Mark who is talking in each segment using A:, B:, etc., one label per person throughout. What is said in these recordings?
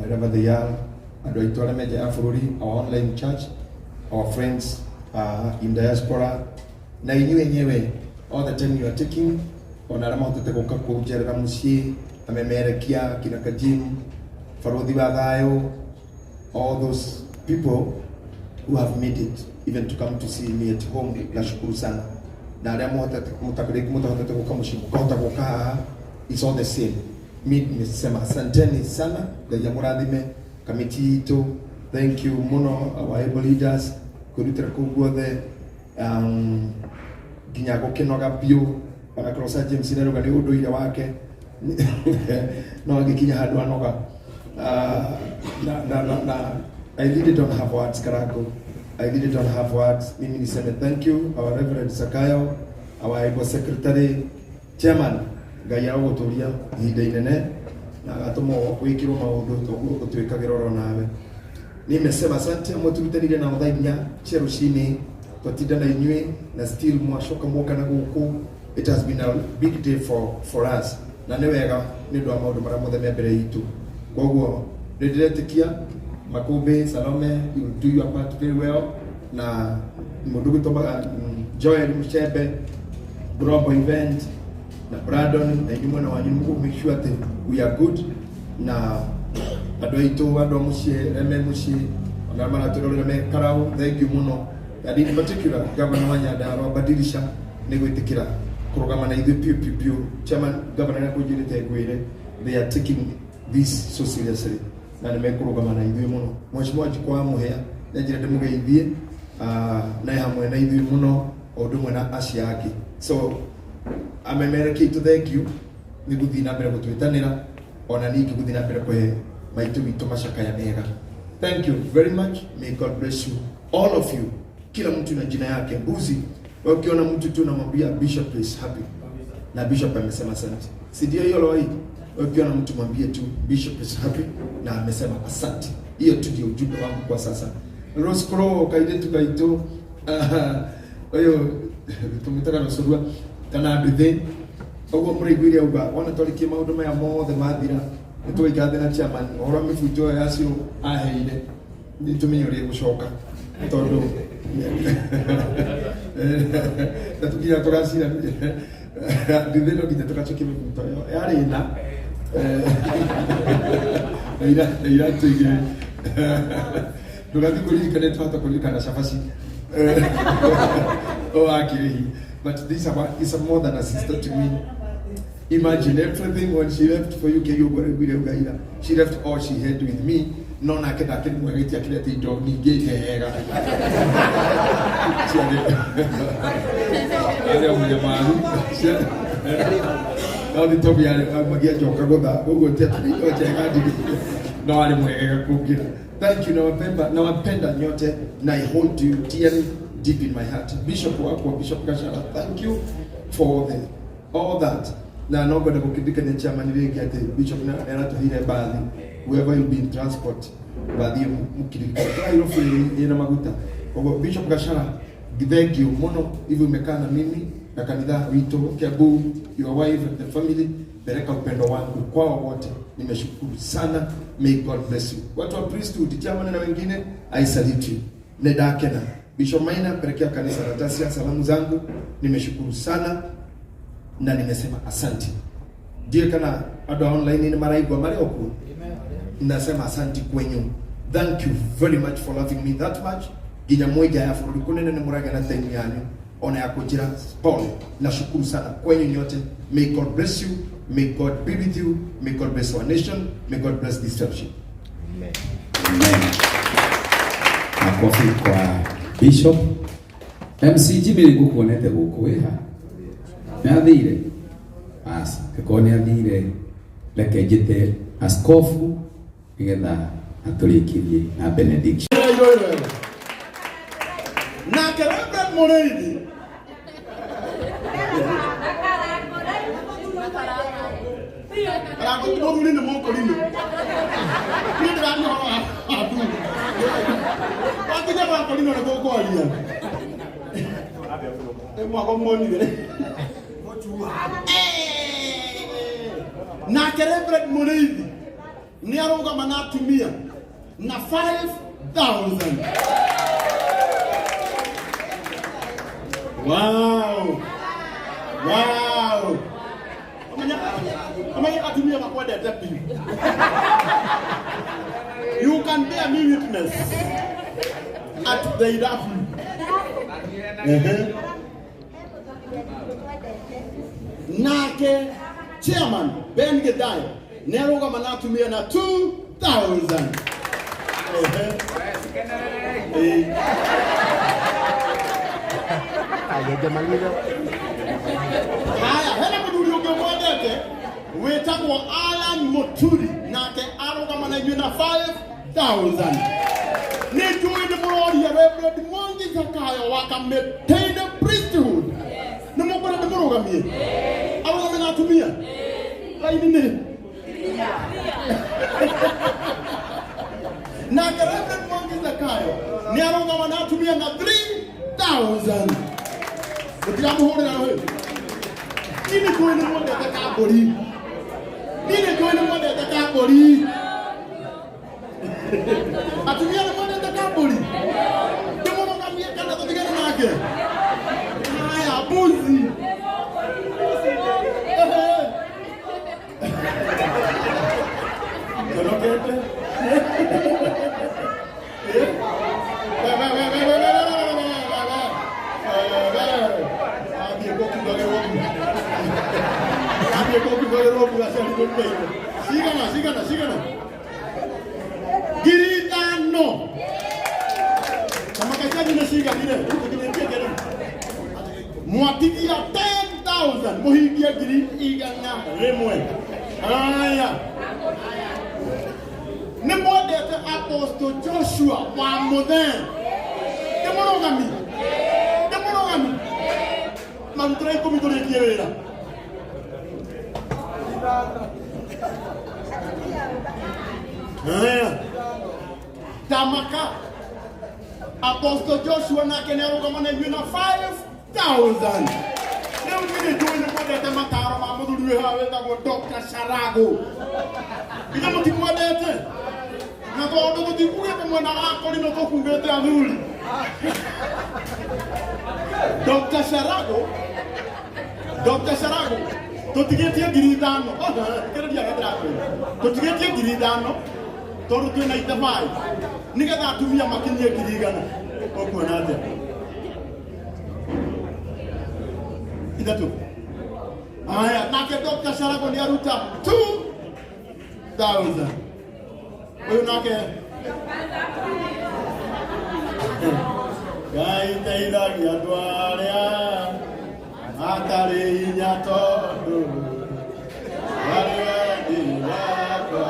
A: wherever they are, andũ aitũ arĩa me nja ya bũrũri, our online church, our friends in diaspora, na inyuĩ enyewe, all the time you are taking, ona arĩa mahotete gũka kũnjerera mũciĩ, amemerekia kina Kajim, barothi wa thayũ, all those people who have made it even to come to see me at home, nashukuru sana. Na arĩa mũhotete mũtahotete gũka mũciĩ mũkahota gũka haha, it's all the same. Mi nimesema asanteni sana, Ngai amũrathime. Kamiti itũ, thank you mũno, our able leaders kwĩrutĩra kũu guothe, nginya gũkĩnoga biũ, ona Krosa James nĩarauga nĩ ũndũire wake no agĩkinya handũ anoga. Na I really don't have words, Karago. I really don't have words. Mimi niseme thank you, our Reverend Sakayo, our able secretary, chairman, Ngai arogũtũria ihinda inene na agatũma wĩkĩrwo maũndũ toguo ũtwĩkagĩra oro nawe. Nimesema asante, mũturutanire na thaa 4 cia rũcinĩ, twatinda na inyuĩ na still mwacoka mwoka na gũkũ. It has been a big day for us, na nĩ wega nĩ ũndũ wa maũndũ marĩa mothe me mbere itũ. Koguo nĩ ndĩretĩkia Makũmbĩ Salome, you will do your part very well, na mũndũ gwĩtwo Joel Muchembe, Global Event na Brandon, na inyuĩ mwena wanyu nĩ mũgũ make sure atĩ we are good, na andũ aitũ, andũ a mũciĩ arĩa me mũciĩ, ona arĩa maratwĩrorera me Karau, thank you mũno, and in particular Governor wa Nyandarua Badilisha nĩ gwĩtĩkĩra kũrũgama na ithuĩ piũ piũ piũ. Chairman, governor nĩ akũnjĩrĩte ngwĩre they are taking this so seriously na nĩ mekũrũgama na ithuĩ mũno. Mheshimiwa Njikũ wa Mũhĩa nĩ njĩra ndĩmũgeithie, na hamwe na ithuĩ mũno, o ũndũ ũmwe na acio angĩ. So amemerekia itũ, thank you nĩ gũthiĩ na mbere gũtwĩtanĩra, ona ningĩ gũthiĩ na mbere kũhe maitũ witũ macakaya mega. Thank you very much. May God bless you, all of you, kila mtu na jina yake. Mbuzi, wewe ukiona mtu tu unamwambia Bishop is happy na Bishop amesema asante, si ndio hiyo leo hii? Wewe ukiona mtu mwambie tu Bishop is happy na amesema asante. Hiyo tu ndio ujumbe wangu kwa sasa. Rose Crow kairetu gaitu ũyũ tũmĩtaga rũcũrua kana nduthĩ ũguo mũraiguire auga, wona twarĩkie maũndũ maya mothe mathira, nĩ tũgaikara thĩ na chairman ũhoro wa mĩbunjo ĩyo yacio aheire, nĩ tũmenye ũrĩa ĩgũcoka, tondũ na tũkinya tũgacira nduthĩ no nginya tũgacokia mĩbunjo ĩyo yarĩ ĩna na iratũ igĩrĩ. Ndũgathiĩ kũririkana, twahota kũririkana cabaci o akĩrĩhi. But this is more than a sister to me. Imagine everything when she left for UK, ũguo raiguire ugaira, she left all she had with me, no nake ndakĩrĩ mwega, itiakĩrete indo ningĩ njega ciarĩ arĩa mũnyamaru no nĩ tondũ yarĩ magianjoka gũtha ũguo ti atĩ indo njega ndigĩire, no arĩ mwegega kũngĩra. Thank you, nawapenda, nawapenda nyote na I hold you dearly deep in my heart. Bishop wakwa, Bishop Gashara, thank you for the all that. Na no ngwenda gũkĩririkania chairman rĩngĩ atĩ Bishop nĩ aratũheire bathi. Whoever will be in transport, bathi ĩyo mũkĩririkana tũraheirwo free ĩna maguta. Koguo Bishop Gashara, thank you mũno hivyo umekaa na mimi na kanitha witũ Kiambu, your wife and the family, peleka upendo wangu kwao wote. Nimeshukuru sana, may God bless you. Watu wa priesthood, chairman na wengine, I salute you. Nĩndakena. Bishop Maina, pelekea kanisa la Tasia salamu zangu. Nimeshukuru sana na nimesema asante. Ndiye kana andũ a online nĩ maraigua marĩ o kuo, nasema asante kwenyu. Thank you very much for loving me that much, nginya mwĩ nja ya bũrũri kũnene nĩ mũragĩa na time yanyu ona ya kũnjĩra pole. Nashukuru sana kwenyu nyote. May God bless you, may God be with you, may God bless our nation, may God bless this fellowship.
B: Amen. Makofi kwa Bishop. MC Jimmy, nĩngũkuonete gũkũ wĩha. Nĩ athire? Aca, angĩkorwo nĩ athire, reke njĩte askofu nĩgetha atũrĩkĩrie na benediction.
C: Nake Reverend Mũrĩithi. Karango ti mũthuri, nĩ mũkũrinũ. Niĩ ndĩraria ũhoro wa athuri. Wakinya gwa kũrinũ nĩ tũkwaria. Ĩ mwako muonire. Nake Reverend Mũrĩithi. Nĩ arũgama na atumia na 5000. Wow. Wow. Amenya amenya atumia makwendete biũ. You can bear me witness at they love you. Ehe. Nake chairman Ben Githae nĩ arũgama na atumia na 2000. Ehe. Ĩĩ.
D: Hajamaliza.
C: Haya, hena mũthuri ũngĩ mwendete wĩtagwo Alan Muturi, nake arũgama na inyuĩ na 5000. Nĩ njũĩ nĩ mũroria Reverend Mwangi Zakayo wa Kamĩtĩ-inĩ Priesthood. Nĩ mũkwenda ndĩmũrũgamie arũgame na atumia raini nĩ nake Reverend Mwangi Zakayo nĩ arũgama na atumia na 3000. Mũtiramũhũrĩra rũhĩ. Niĩ nĩ njũĩ nĩ mwendete kambũri. Niĩ nĩ njũĩ nĩ mwendete kambũri. Atumia nĩ mwendete kambũri. Ndĩmũrũgamie kana tũtigane nake? Haya, mbuzi. Ehe. Njonokete. Eh? We, we, we, we, we, we, we, we, we, we, we. We. Athiĩ gũkiugagĩrwo mbura. Athiĩ gũkiugagĩrwo mbura ciarirwo mbura. Cigana, cigana, cigana. 5,000. Kamaka cianyu nĩ ciganire. Rĩu tũkinyĩtie kĩrĩ. Mwatigia 10,000 mũhingie 100,000. Haya. Nĩ mwendete Apostle Joshua wa Mũthee. Ndĩmũrũgami. Ndĩmũrũgami. Marutĩra 10 tũrĩkie wĩra. Haya. Tamaka. Apostle Joshua nake nĩ arũgama na inyuĩ na 5000. Rĩu niĩ nĩ njũĩ nĩ mwendete mataro ma mũthuri wĩ haha wĩtagwo Dr. Sharago. Ithe mũtimwendete? Na tondũ tũtikugĩte mwena wa Korino tũkugĩte athuri. Dr. Sharago, Dr. Sharago, tũtigĩtie 5,000. Thikĩrĩria ũrĩa ndĩrakwĩra. Tũtigĩtie 5,000 tondũ twĩna itabai nĩgetha atumia makinyie 100,000. Ũkuona atĩa? Ithatũ. Haya, nake Dr. Sharago nĩ aruta 2000. Ũyũ nake Ngai teithagia andũ arĩa matarĩ hinya tondũ marĩ wendi wakwa.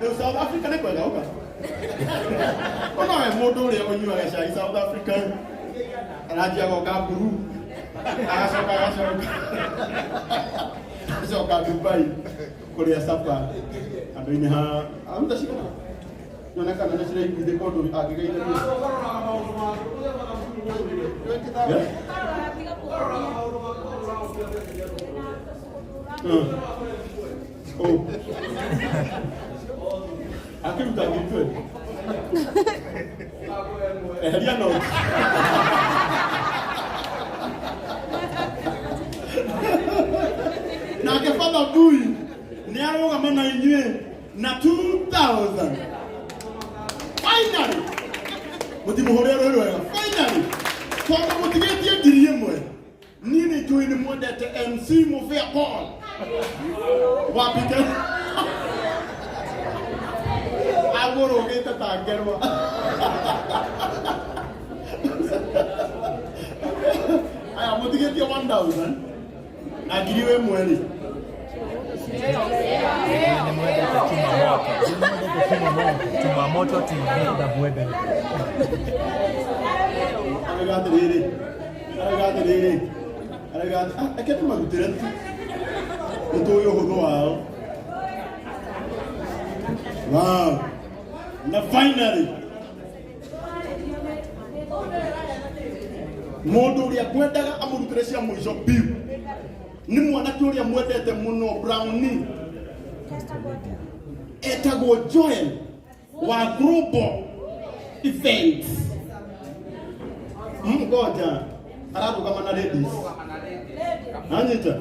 C: Rĩu South Africa nĩ kwega ũka. Ona we mũndũ ũrĩa ũnyuaga cai South Africa aranjia goka mburu agacoka agacoka agacoka Dubai kũrĩa sapa andũ-inĩ ha aruta cigana nyone kana nĩ ciraiguithĩka ũndũ angĩgeithania. Yeah? Oh. Akĩruta 20,000. Eheria note. Nake Father Bui nĩ arũgama na inyuĩ na 2000. Finally. Mũtimũhũrĩre rũhĩ rwega. Finally. Tondũ mũtigĩtie 1,000. Niĩ nĩ njũĩ nĩ mwendete MC Mũbĩa Paul. Wapike. Agũrũgĩte ta ngerwa. Aya mũtigĩtie 1000 na 1,000 rĩ.
D: Nimwendete Chuma Moto. Nimwendete Chuma Moto. Chuma Moto TV ndamwendete.
C: Arauga atĩrĩrĩ, arauga atĩrĩrĩ, arauga reke ndĩmarutĩre tu. Nĩ tũĩ ũhũthũ wao. Wow. Na finally mũndũ ũrĩa ngwendaga amũrutĩre Ngũmũrutĩre cia mũico biũ. Nĩ mwanake ũrĩa mwendete mũno Brownie etagwo Joel wa Global Events. Ngoja ararũgama na ladies. Anyita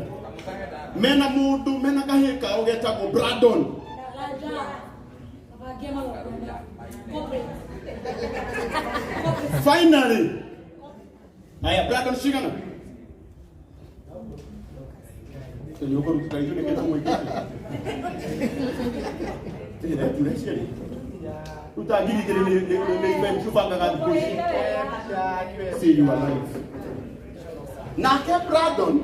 C: mena mundu mena kahĩ kao getagwo Brandon. Finally aya Brandon cigana nĩũkũruta ithuĩ nĩkĩ tũmwĩkĩte ĩĩ ruta 2000 nĩ event tũbangaga thikũ ici. See you alive. Nake Brandon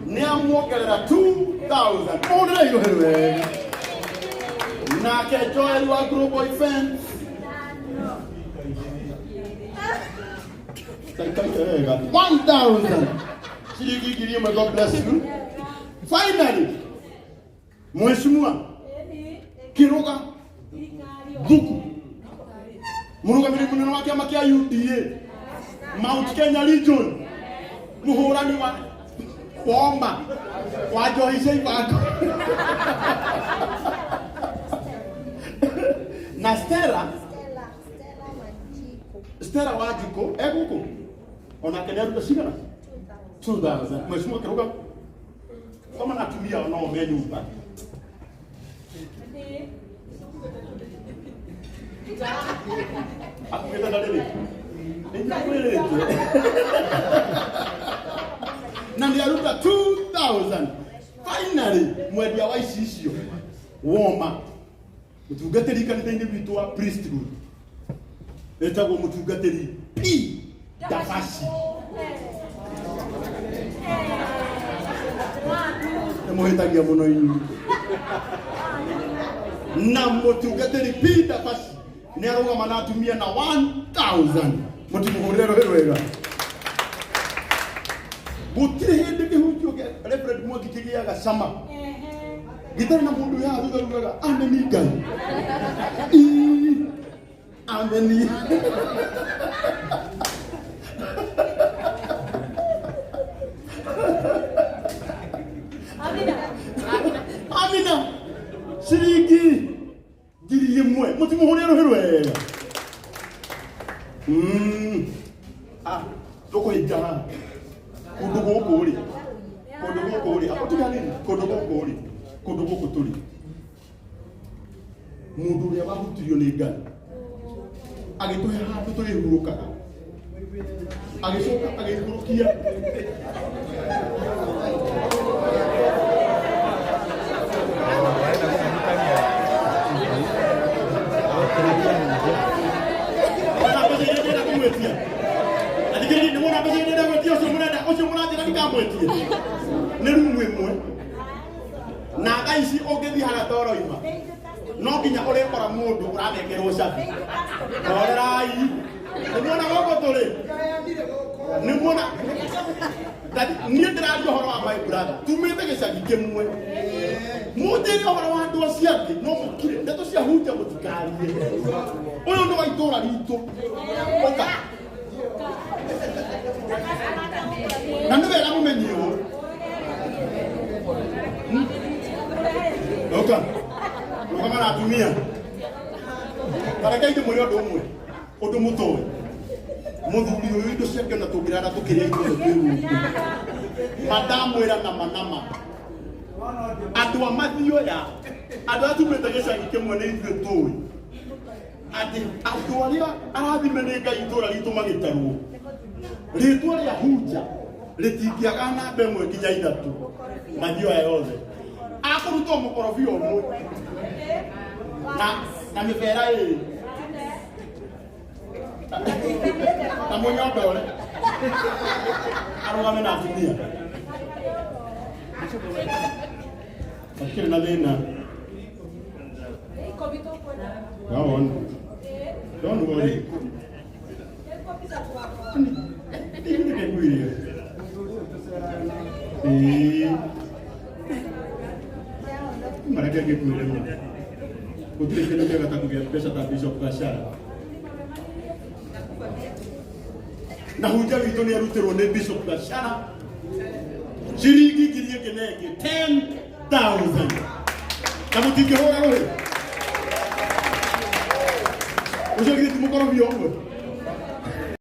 C: nĩ amuongerera 2000 mũhũrĩre irũhĩ wega. Nake Joel wa Global Events taikaite wega 1000 ciringi 1000. God bless you. Finally Mheshimiwa Kiruga Thuku, mũrũgamĩrĩri mũnene wa kĩama kĩa UDA Mount Kenya Region, mũhũrani wa woma wa njohi cia ibango na Stella Stella Wanjikũ egũkũ onake nĩ aruta cigana 2000. Mheshimiwa Kiruga kama na atumia no me nyumba akuĩte na rĩrĩ nĩndakwĩrĩte na nĩ aruta 2000. Finally mwendia wa ici icio woma mũtungatĩri kanitha-inĩ witũ wa priesthood etagwo mũtungatĩri P Dabashi. Nĩmũhĩtagia mũno inyuĩ. Na mũtungatĩri P Dabashi nĩ arũgama na atumia na 1000. Mũtimũhũrĩre rũhĩ rwega. Gũtirĩ hĩndĩ kĩhunjio kĩa Reverend Mwangi kĩgĩaga cama gĩtarĩ na mũndũ wĩ haha thutha ugaga ameni Ngai. Ii, ameni. Amina ciringi 1000. Mũtimũhũrĩre rũhĩ rwega. Ah, tũkũhinga haha kũndũ gũkũ rĩ, kũndũ gũkũ rĩ, tiga nini, kũndũ gũkũ rĩ, kũndũ gũkũ tũrĩ mũndũ ũrĩa wahutirio nĩ Ngai agĩtũhe handũ tũrĩhurũkaga agĩcoka agĩikũrũkia Wona mbeca iria ndĩrenda kũmwĩtia. Athikĩrĩria, nĩ wona mbeca iria ndĩrenda gwĩtia ũcio mũrenda ũcio mũranjĩra ndikamwĩtie nĩ rumu ĩmwe na thaa ici ũngĩthiĩ harĩa toroima no nginya ũrĩkora mũndũ ũranengerwo cabi. Rorerai, nĩ muona gũkũ tũrĩ, nĩ muona niĩ ndĩraria ũhoro wa my brother tumĩte gĩcagi kĩmwe mũnjĩre ũhoro wa andũ acio angĩ no mũkire ndeto cia hunja mũtikarie. Ũyũ nĩ wa itũra ritũ ũka na nĩ wega mũmenye ũũ. Ũka rũgama na atumia tareke ndĩmwĩre ũndũ ũmwe ũndũ mũtoĩ mũthuri ũyũ indo ciake ona tũngĩrara tũkĩrĩa ithuothe twĩ gũkũ mandamwĩra nama nama andũ a mathioya andũ arĩa tumĩte gĩcagi kĩmwe nĩ ithuĩ tũĩ atĩ andũ arĩa arathime nĩ Ngai itũra ritũ magĩtarwo rĩtwa rĩa hunja rĩtingĩaga namba ĩmwe nginya ithatũ mathioya yothe akũrutwo mũkorobia ũmwe na mĩbera ĩrĩ na mũnyondore arũgame na atumia hatikĩrĩ na thĩna. Go on. Don't worry. Ndikuirie. Ĩĩ. Mareke ngĩkwĩre ma. Gũtirĩ kĩndũ kĩega ta kũgĩa mbeca ta Bishop Gachara. Na hunja witũ nĩ arutĩrwo nĩ Bishop Gachara Ciringi ngiri ĩngĩ na ĩngĩ 10,000. Na mũtingĩhũra rũhĩ. Ũcio githĩ ti mũkorobia ũmwe?